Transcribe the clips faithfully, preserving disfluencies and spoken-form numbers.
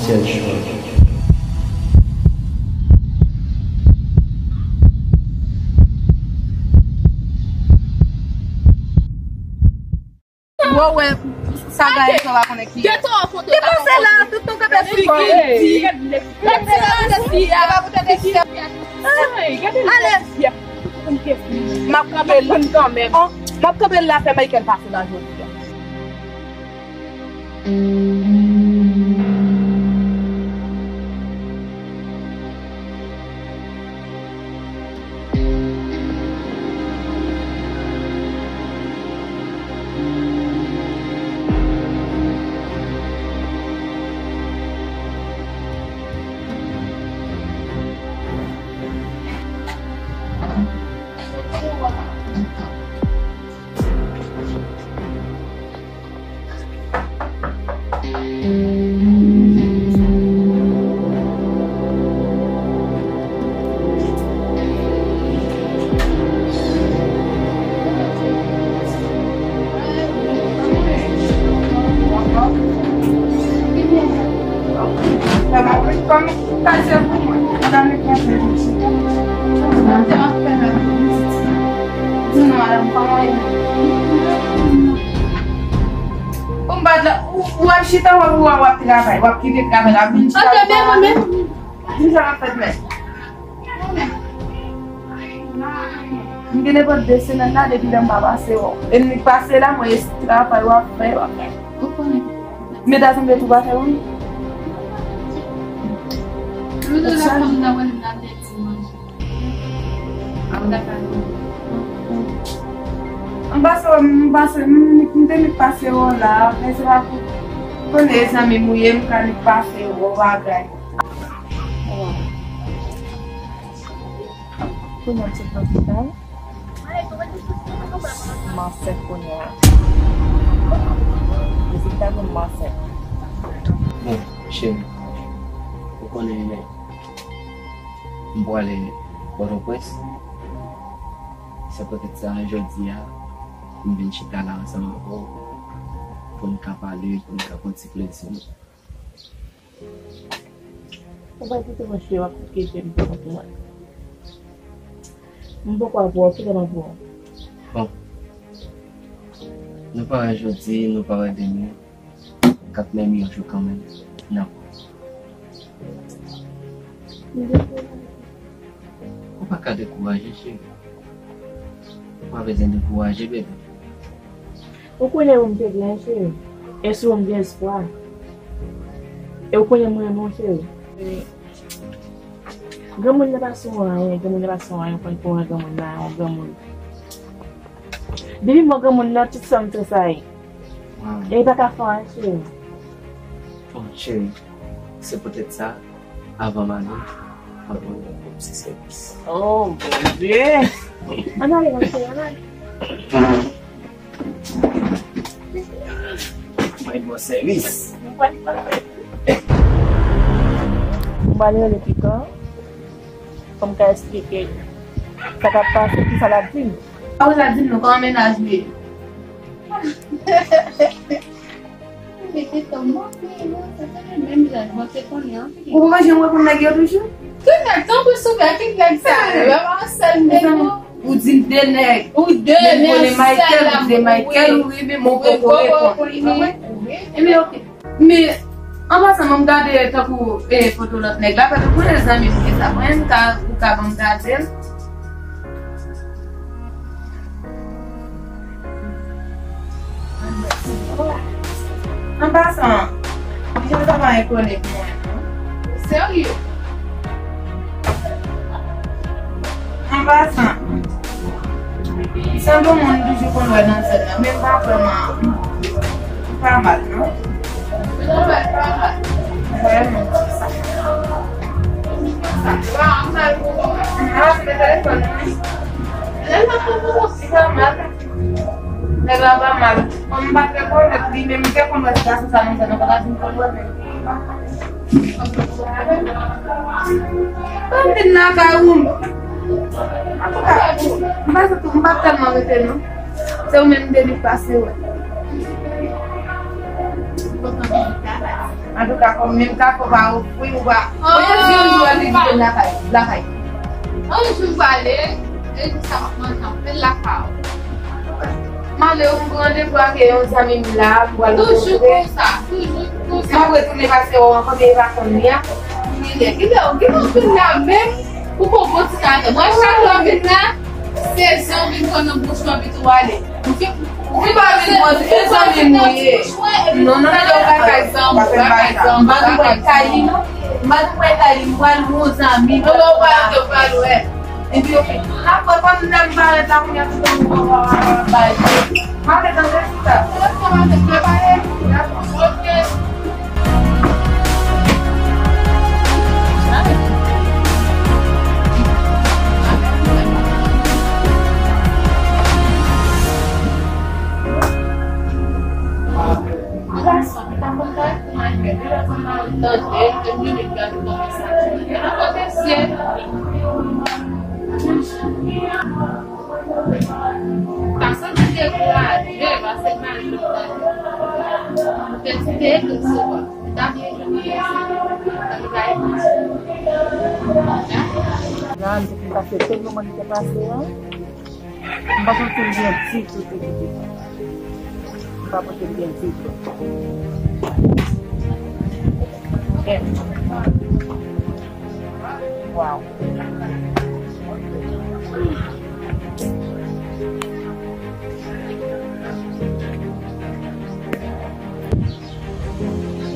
Sèl chwa. Bon, wè, sa gaye sa w pa konnen ki. Depanse la, tout nou kanpe sou kò. Lè ti la, lè ti a, pa pou tande ki. Ale. M ap kanpe la. M ap kanpe la, fè Michael pase la jodi a. Ou m pa t la, ou, ou ap chita, w ap, w ap, w ap travay, w ap kite travay la, vin chita. Ok, men mwen menm. Di sa m ap fè men. M gen nenpòt de semèn la, depi lè m pa pase wè w. E m pase la, mwen, e travay w ap fè, w ap fè. Ou konnen. Men ta sanble tou pa fè wè. Lè la fanm nan wè m nan tèt manje. Ap dakalo. M pase, m pase, m, m te nik pase wè w la, men se pa pou konnen zanmi m ou ye, m ka nik pase wè w bagay. Kounye a m sot lopital. M ansent kounye a. Rezilta nou m ansent. Bon, cheri, ou konnen m pwale Pòtoprens. Se poutèt sa, jodi a, m vin chita la ansanm avè w pou n ka pale, pou n ka pran ti plezi nou. Ou pa kite mwen cheri, w ap kite m pou kont mwen. M poko ap wè w, kilè m ap wè w? Bon. Nou pa wè jodi, nou pa wè demen. K ap menm yon jou kanmenm. Non. Ou pa ka dekouraje, cheri. Ou pa bezwen dekouraje, bebe. Ou konnen ou m te gen, cheri. E sou ou m gen espwa. E ou konnen m renmen w, cheri. Granmoun nan pa sou anyen, granmoun nan pa sou anyen, ou konn kouran granmoun nan, yon granmoun. Depi mò granmoun nan, tout sa m te sa ye. E li pa ka fè anyen, cheri. Bon, cheri, se poutèt sa, avan m ale, m ap rann ou yon ti sèvis. Oh, Bondye! Ann ale, mon cheri, ann ale. Mwen bon sèvis. M pral rele Pikan pou m ka eksplike sa k ap pase, kisa l ap di m. Sa w la di m non, kòman mennaj li ye? Mete tanm mwen, non, sa se menm jan, mwen te konnen anpil. Ou pa janm reponn nèg yo toujou? Ki nèg, tanpri souple, ki nèg sa yo? Yo pa yon sèl nèg, non. Ou di m de nèg. Ou de nèg, ou konnen Michael, ou di Michael, ou renmen, men ou poko reponn. Ebyen, ok. Men, an pasan, ban m gade tankou, e, foto lòt nèg la, paske ou konnen zanmi m ki sa, mwen, m ka, ou ka ban m gade l. An pasan, jan sa pa enkoni pou mwen, non. Serye? An pasan, sanble yon moun toujou konn wè nan sèn nan, men m pa vrèman, m pa mal, non. Vrèman. M pa mal, men telefòn nan. Nèg la pa mal. Kòm m pa t rekonèt li, men m te konn wè ti gason sa nan sèn nan, pa ta di m konn wè, men. Ban m vin lakay ou. Antouka, m pa, m pa tèlman rete, non. Se ou menm m te vin pase wè. Antouka, kòm menm kafou pa ofri, ou pa. Mwen te di yon jou al vizite m lakay, lakay. Yon jou m prale, e jou sa m ap manje anpil lakay ou. M ale ofri randevou ak yon zanmi m la, m pral rankontre. Toujou konsa, toujou konsa. M ap retounen pase wè w ankò, men e pa konn li a. Kilè, kilè, kilè w vin la menm? Ou gon bon ti kaka. Mwen, chak lè w vin la, se jan w vin pran nan bouch mwen, epi tou w ale. Ou pa vin pran, se zanmi m ou ye. Non, non, non, ou pa ka zanmi, ou pa ka zanmi. M pa t wè Kali, non. M pa t wè Kali, m pral yon zanmi. Non, non, ou pral, ou pral wè. Epi, oke. Apre, kòm nan m parèt la, kounye a, tout moun va bay. M ap tann rezilta. Oke. Paske m te dekouraje, paske m pa janm tande. M te di te ekri sou mwen. M t ap ekri sou mwen. Sa nou va ekri sou mwen. Nan, depi m pase tout moman li te pase an, m pa santi l byen ditou, ditou, ditou. M pa santi l byen ditou. Waw.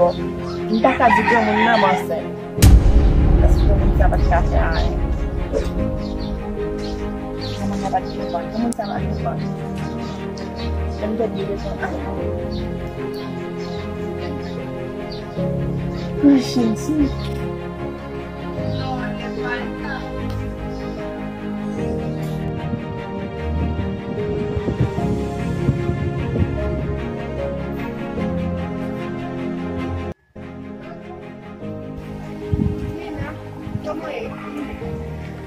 Bon, m pa ka di granmoun nan m ansent. Paske granmoun sa pa t ka fè anyen. Granmoun sa pa t gen vant. Granmoun sa pa gen vant. Lè m te di rezon. Ay, Jezi.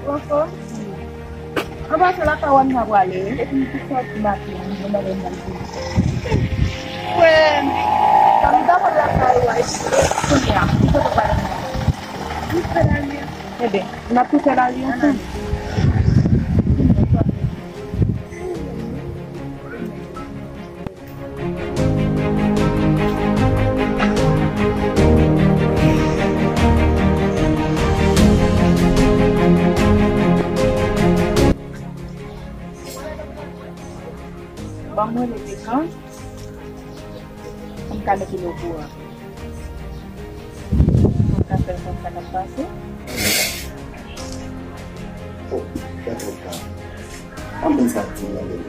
Ou anfòm? An pase lakay ou a m ta prale, epi m te sòti maten, m te mande m al vini. Frè m, sa m ta pral lakay ou a, epi kounye a, ki kote w prale menm? Jis fè lari a. Ebyen, n ap tou fè lari ansanm. Ban mwen le dekan pou m ka mete l okouran. Pou m ka fè l konn sa k ap pase. Oh, dakò, ka. An moun sa k di m nan,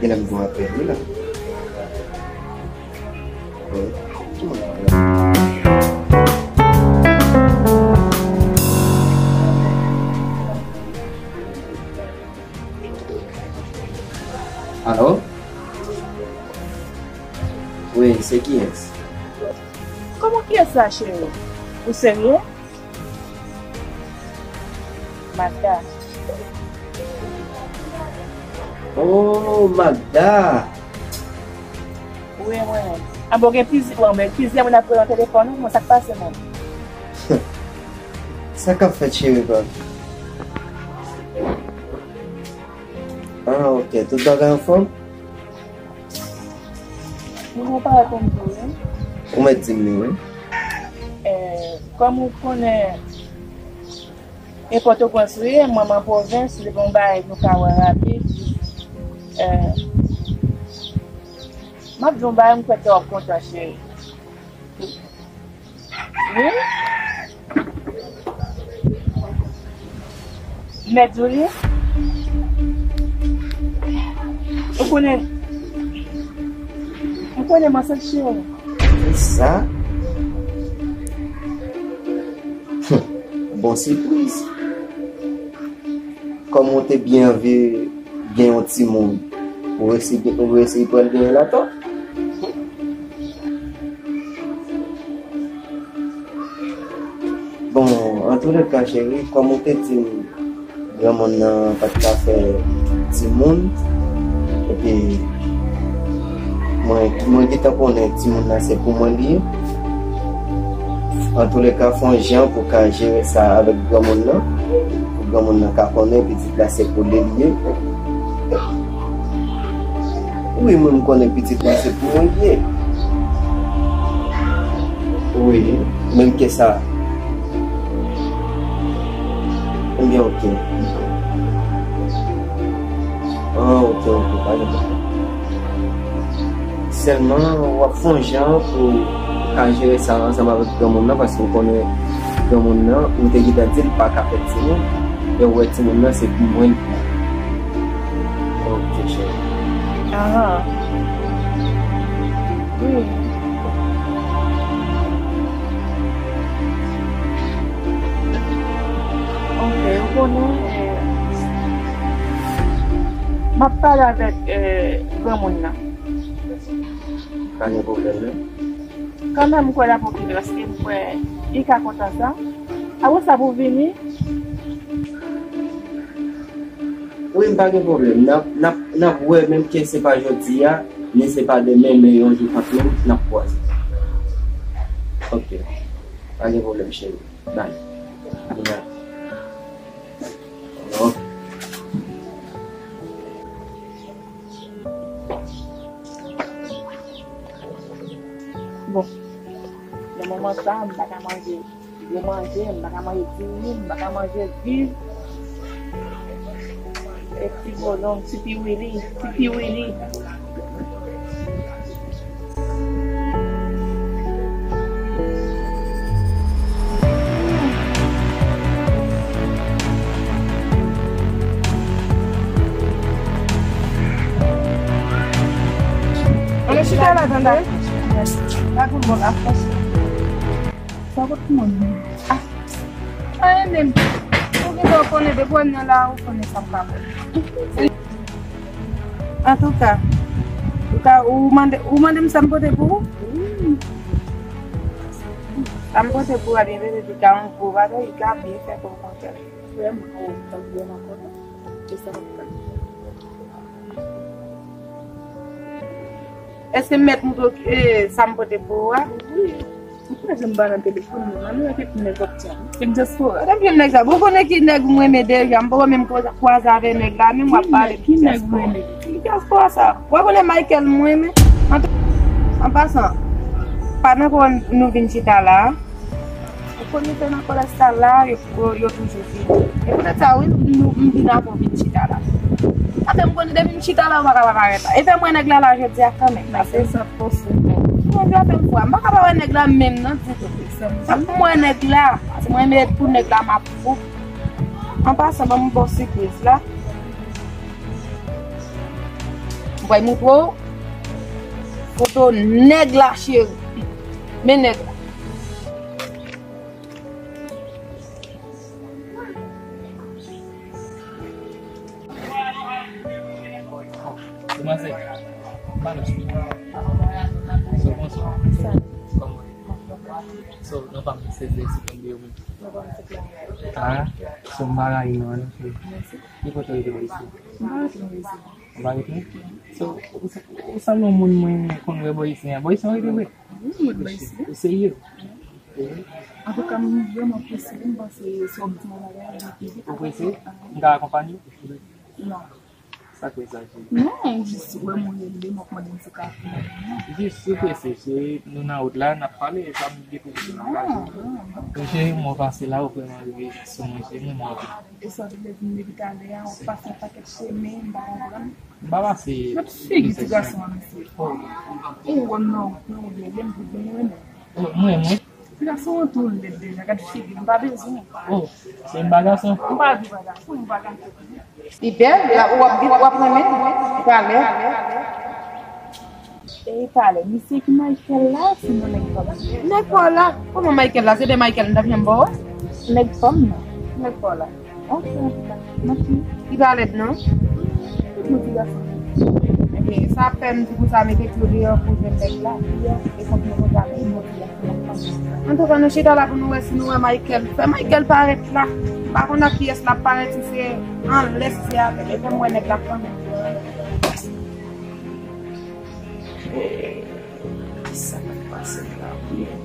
Genlè m gen yon apèl wi la. Wi. Alo? Wi, se kiyès? Kòman kiyès sa, cheri? Ou serye? Magda. Oh, Magda! Wi, mwen. Anben, gen plizyè, bon, men plizyè moun ap rele nan telefòn ou, men sa k pase menm? Sa k ap fèt, cheri pa m? Ah, ok. Tout bagay anfòm? Mwen pa konn tou, wi. Ou mèt di m li, wi. Eh, kòm ou konnen, e Pòtoprens ou ye, mwen, mwen pwovens, li bon bagay nou ka wè rapid. Eh, m ap di yon bagay, m kwè ke w ap kontan, cheri. Wi. Mèt Juli, ou konnen, ou konnen m ansent, cheri. Sa? Hum, bon sipriz. Kòm ou te byen anvi gen yon timoun, ou resi, ou resi pral genyen l atò? Bon, antouleka, cheri, kòm ou te di m, granmoun nan pa t ka fè timoun, epi Mwen, mwen gentan konnen timoun nan se pou mwen li ye. Antouleka, fè yon jan pou w ka jere sa avèk granmoun nan, pou granmoun nan ka konnen pitit la se pou li li ye. Wi, mwen, m konnen pitit la se pou mwen li ye. Wi, menm ke sa. Ebyen, oke. Ah, oke, oke, pa gen pwoblèm. Sèlman, w ap fè yon jan pou w ka jere sa ansanm avèk granmoun nan, paske w konnen granmoun nan, ou te gentan di l pa ka fè timoun, e w wè timoun nan, se pou mwen l pou. Oke, cheri. Aha. Wi. Ok, ou konnen, eh, m ap pale avèk, eh, granmoun nan. Pa gen pwoblèm, non. Kanmenm, m kwè l ap okipe, paske m kwè li ka kontan sa. Apre sa, pou vini. Wi, m pa gen pwoblèm. N ap, n ap, n ap wè, menm ke se pa jodi a, ni se pa demen, men yon jou kanmenm, n ap kwaze. Ok. Pa gen pwoblèm, cheri. Bye. Bye. Oh. Bon, nan moman sa, m pa ka manje gwo manje, m pa ka manje diri, m pa ka manje viv. E ti bolong, ti piwili, ti piwili. Ale chita la, tande. La pou bon la fòs. Sa kot moun? Ah. Anyen menm. Ou gentan konnen depi w nan la, ou konnen sa m ka fè. Antouka, antouka, ou mande, ou mande m sa m pote pou ou? Wi. Sa m pote pou ou a byen vre, li ka yon gwo bagay, li ka byen fè pou ou kontan. Vrèman, ou tankou vrèman kontan. E sa m ap tann. Èske m mèt montre w, eh, sa m pote pou ou a? Wi. Ou kwè jan m ba nan telefòn mwen, mwen wè kèk nèg ap tchak. Kèk dyaspora. Gade vye nèg sa. Bon, konnen ki nèg mwen renmen deja. M poko menm kwa-, kwaze avè nèg la, menm w ap pale de dyaspora. Ki nèg ou renmen? Ki dyaspora sa? Ou pa konnen Michael mwen renmen? An tou, an pasan, pandan ke nou vin chita la, ou konnen fè nan kolèj sa la, yo, yo, yo toujou vini. E poutèt sa, wi, nou, m vin avè w vin chita la. Sa fè m konnen depi m chita la, ou pa ka pa parèt la. E fè m wè nèg la la jodi a kanmenm. Paske sa fòse. Mwen vin fè m fwa. M pa ka pa wè nèg la menm non, ditou. Sa pou mwen nèg la. Paske mwen menm pou nèg la, m ap fou. An pasan, ban m bon sipriz la. M pral montre w foto nèg la, cheri. Men nèg la. Kòman se? Malos. So, bonswa. Kòman? So, non pa m se Zesi, konn yo menm. Ah, so m pa rayi non, non, se. Ki kote w te isi? M pa rete isi. M pa rete? So, ou sa-, ou sanble yon moun mwen konn wè bò isi a. Bò isi a w rete vre? Wi, mwen bò isi. Ou serye? Wi. Antouka, m vrèman prese, m panse se yon ti bagay, li pi vit. Ou prese? M ka akonpanye w? Non. Sa k fè sa, cheri? Non, jis wè m ou rele m, w ap mande m si w ka fè yon bagay. Jis si w prese, cheri, nou nan wout la, n ap pale, sa m gen pou m di n ap pale. Non, non, non. Cheri, mwen pase la, ou vrèman rive sou mwen, cheri, mwen mande. E sa w te vle di m depi talè a, w ap pase yon pakèt chemen, m pa konprann. M pa pase. Gad figi ti gason an, mesye. Oh. Ou wè m nan wout, nan wout, lè m di mwen renmen. Oh, mwen, mwen. Ti gason an tou lèd deja, gad figi l, m pa bezwen. Oh, se m pa gason? M pa di w pa gason, m pa gason. Li bèl, l ap, w ap vit, w ap renmen, li pa lèd. E li pa lèd, misye ki Michael la, sinon nèg pa w la. Nèg pa w la? Kòman Michael la? Se de Michael m t ap janm ba w? Nèg pa m nan. Nèg pa w la. Ok, antouka, mèsi. Li pa lèd non. Tout moun ti gason. Ebyen, sa fè m di pou sa mete dlo deyò pou jwenn nèg la. E kontinye konsa pou nou. Antouka, nou chita la pou nou wè si nou wè Michael. Fè Michael parèt la. M pa konn ak kiyès l ap parèt, si se anlè, si se avèk. E fè m wè nèg la kanmenm. Kisa k ap pase la menm?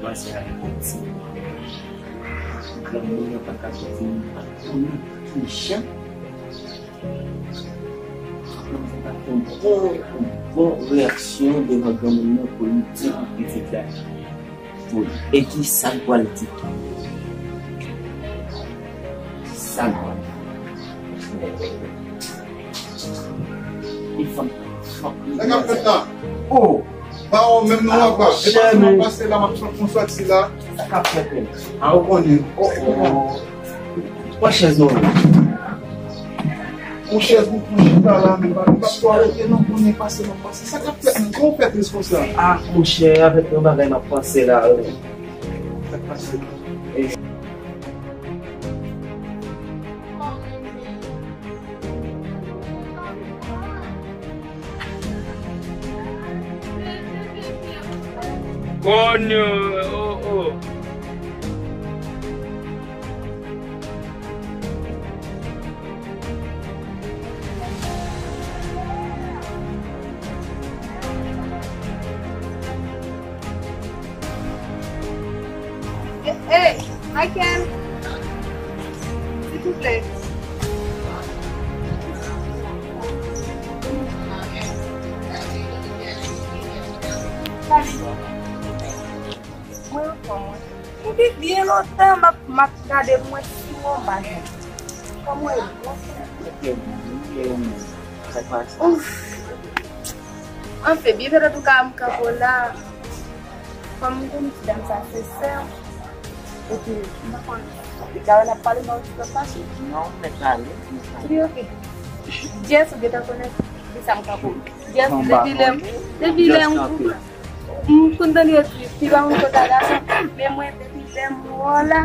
Manzè a piti. Granmoun nan pa ka soti, li pa konnen kijan. Yon bon, yon bon reyaksyon devan granmoun nan pou li di pou pitit la. Wi. E ki sa l pral di? Ki sa l pral di? Li fanm, fanm. Sa k ap fèt la? Oh! Ba w menm non, apa. E pa sèlman pase la, m ap fè yon sòti la. Sa k ap fèt menm? A, ou konnen. Oh, oh. Pran chèz non. Yon chèz pou pran chita la, men pa, pa twò rete non, konnen pase, nan pase. Sa k ap fèt menm? Kòman w fè tris konsa? Ah, monchè, avèk yon bagay m ap panse la, wi. Sa k pase? Konyo, oh, oh. Hey, Michael! Silvouplè. Mwen anfòm, mwen. Epi byen lontan m ap, m ap gade pou mwen si w anba jan. Kòman w ye? Ouf. Anfen, byen fèt antouka m kanpe w la. Kòm m konnen ti dam sa se sè m. Epi m pa konn, egal n ap pale nan yon ti tan fache. Non, mèt pale, mèt pale. Wi, ok. Jess, ou gentan konnen kisa m kanpe w. Jess, depi lè, depi lè m M konn tande yo di, pi ba moun kontak gason, men mwen depi lè m wè w la.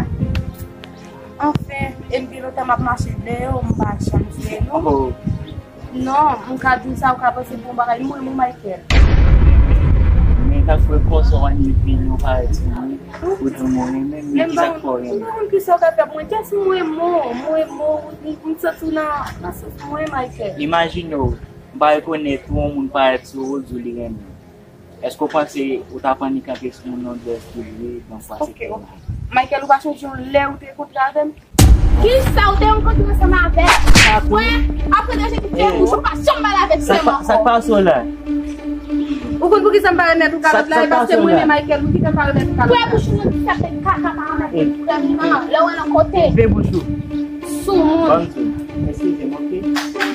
Anfen, e m gen lontan m ap mache dèyè w, m pa janm jwenn ou. Oh. Non, m ka di w sa, ou ka panse bon bagay, m renmen w, Michael. Men ka fè konsa w annik vini, ou parèt sou mwen, ou di m ou renmen m, men ki sa k fè w renmen m? M pa konn kisa w ka fè pou mwen, just m renmen w, m renmen w, m, m santi w nan, nan sans mwen, Michael. Imajine w, m pa rekonèt ou, yon moun parèt sou ou, di w li renmen w. Èske w panse ou t ap annik antre sou moun nan dèyè ki vre, nan fwa se kòman? Michael, ou pa sonje yon lè ou te kontre avè m? Kisa ou te rankontre ansanm avè m? Mwen, apre deja ki fè bouch ou pa janm pale avèk sè m ankò. Sa k pase w la? Ou konn poukisa m pa remèt ou kalòt la? E paske m renmen Michael, ou kite m pa remèt ou kalòt la. Fè bouch ou non, ti sèten kaka pa remèt ou frè m nan, lè w al nan kote. Fè bouch ou. Soumoun. Ban m di w, eskize m, ok?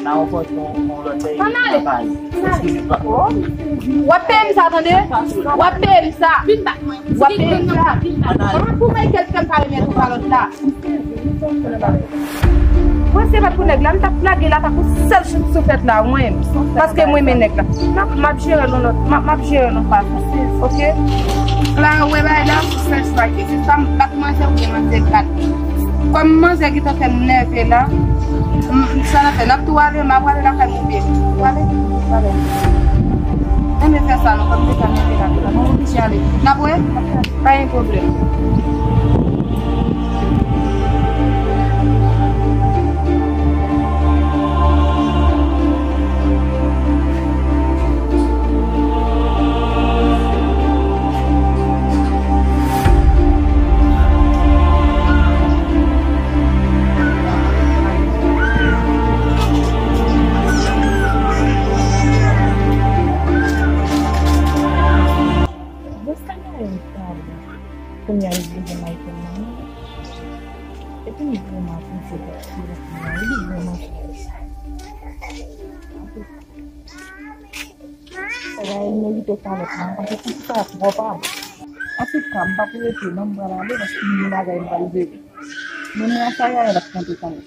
N a rankontre yon, yon lòt lè epi n a pale. Eskize m, pa. W ap peye m sa, tande? W ap peye m sa. Vin bat mwen. W ap peye m sa. Vin bat mwen. Pou Michael fè m pa remèt ou kalòt la. Mwen se pa pou nèg la, m t ap lage l atak yon sèl souflèt la, mwen, paske mwen renmen nèg la. M ap, m ap jere l yon lòt, m ap, m ap jere l yon fason. Ok? La, ou wè bagay la, se sèl chwa ki egziste. Swa m bat manzè oubyen manzè bat mwen. Kòm manzè gentan fè m nève la, m, m, sa n ap fè, n ap tou ale, m ap ale lakay mwen oubyen. Ou ale? Ou ale. Enben fè sa non, kòm m deja nève la, la, mwen oblije ale. N ap wè? Pa gen pwoblèm. Bon, sa gen yon tab. Kounye a li vle gen Michael nan men. Epi li vrèman apresye tèt li, li vrèman apresye. Sa va merite kalòt la, paske ti fi sa twò pa bon. Antouka, m pa pou rete non, m pral ale, paske m gen bagay m pral jere. Men mwen a sa Yael ap konte kanmenm.